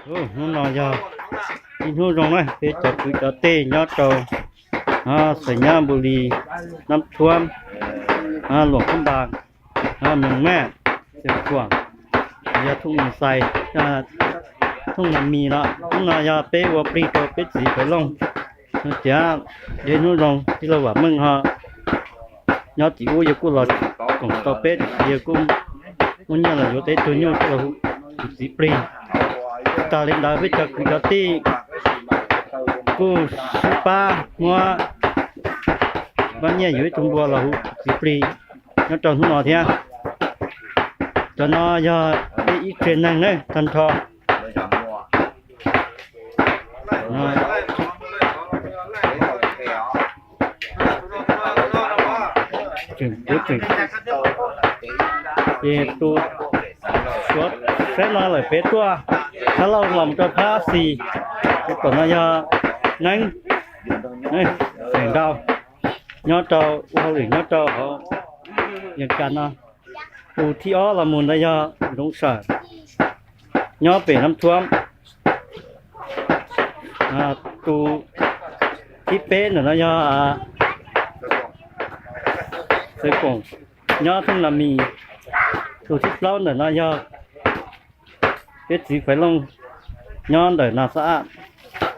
Hnub no yog ib hnub zoo na, peb cov kwv cov tij nyob rau Xais Nyab, Npus Lis, Nab Thuab, Luam Phab Npas, Moos Maj, Xeev Khuam, yog Thooj Nas Xais, Thooj Nas Mis no. Hnub no yog peb ua plig rau peb txiv Faiv Looj. Tias yog ib hnub zoo, tij laug Vam Meej ho nyob tim ub, yawg kuj los koom tau peb, tiam sis yawg kuj muaj nyiaj los yuav tau ib tug nyuj coj los hu kuv txiv plig. Tsis tas li ntawd, peb cov kwv cov tij kuj sib pab muab nyiaj yuav ib tug npua los hu kuv txiv plig nyob rau hnub no thiab. Cov no yog peb ib tsev neeg na, tag nrho. Tseem, kuv tseem, ces tus Suav saib no lawm pem tuaj, Phab Lauj los mus rau Phab Xis. Tus tom no yog Neeb, xeem Nrau, nyob rau ua hauj lwm nyob rau hauv Vias Cas no. Tus thib ob los mus ntawd yog Zoov Sawm, nyob pem Nab Thuab. Tus thib peb ntawm no yog Xeev Khuam, nyob Thooj Nas Mis. Tus thib plaub ntawm no yog peb txiv Faiv Looj, nyob ntawm Nas Xab Aj,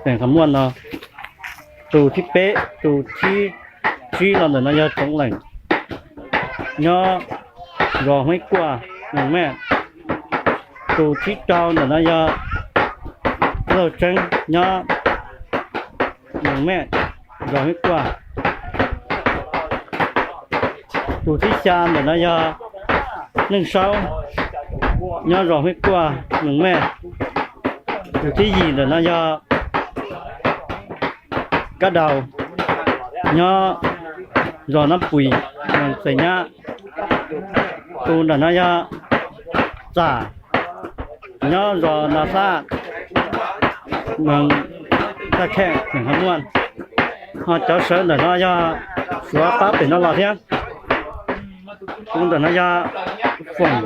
xeem Qhas Muaj no. Tus thib peb, tus thib tsib los ntawm no yog Tsoov Leem, nyob zos Huab Ib Kuaj, Moos Maj. Tus thib rau ntawm no yog tij laug Tseeb, nyob Moos Maj, zos Huab Ib Kuaj. Tus thib xya ntawm no yog Neej Saub, nyob zos Huab Ib Kuaj, Moos Maj. Tus thib yim ntawm no yog Kab Daus, nyob zos Nab Pum, Xais Nyab. Tus ntawm no yog Txam, nyob zos Nas Xab, moos Taj Kheej, xeem Qhas Muaj. Ho cov sawv ntawm no yog Suav pab pem no los thiab. Tus ntawm no yog Foom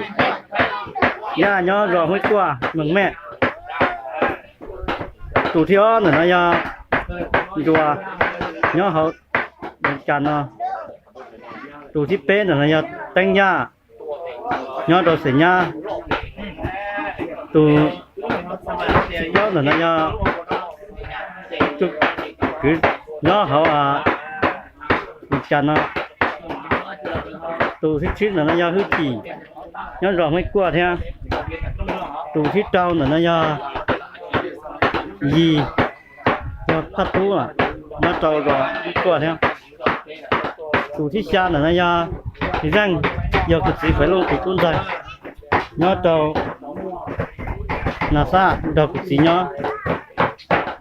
Yaj, nyob zos Huab Ib Kuaj, Moos Maj. Tus thib ob ntawm no yog Ncuas, nyob hauv Vias Cas no. Tus thib peb ntawm no yog Teeb Yaj, nyob rau Xais Nyab. Tus thib plaub ntawm no yog tus kwv nyob hauv Vias Cas no. Tus thib tsib ntawm no yog Hwj Chim, nyob zos Huab Ib Kuaj thiab. Tus thib rau ntawm no yog Yis, yog Phaj Tub, nyob rau zos Huab Ib Kuaj thiab. Tus thib xya ntawm no yog Zeej, yog kuv txiv Faiv Looj tus tub ntxawg, nyob rau Nas Xab nrog kuv txiv nyob.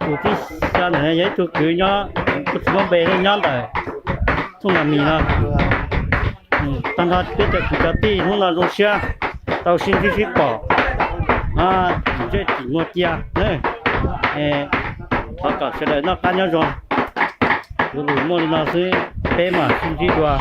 Tus thib xya ntawm no yog ib tug kwv nyob, kuv tsis muab npe, nyob ntawm Thooj Nas Mis no. Tag nrho peb cov kwv cov tij hnub no zoo siab tau sib ntsib sib pom, tim zej tim muag cia. Thov kom sawv daws noj qab nyob zoo. Kuv lus muaj li no xwb, peb mam sib ntsib dua.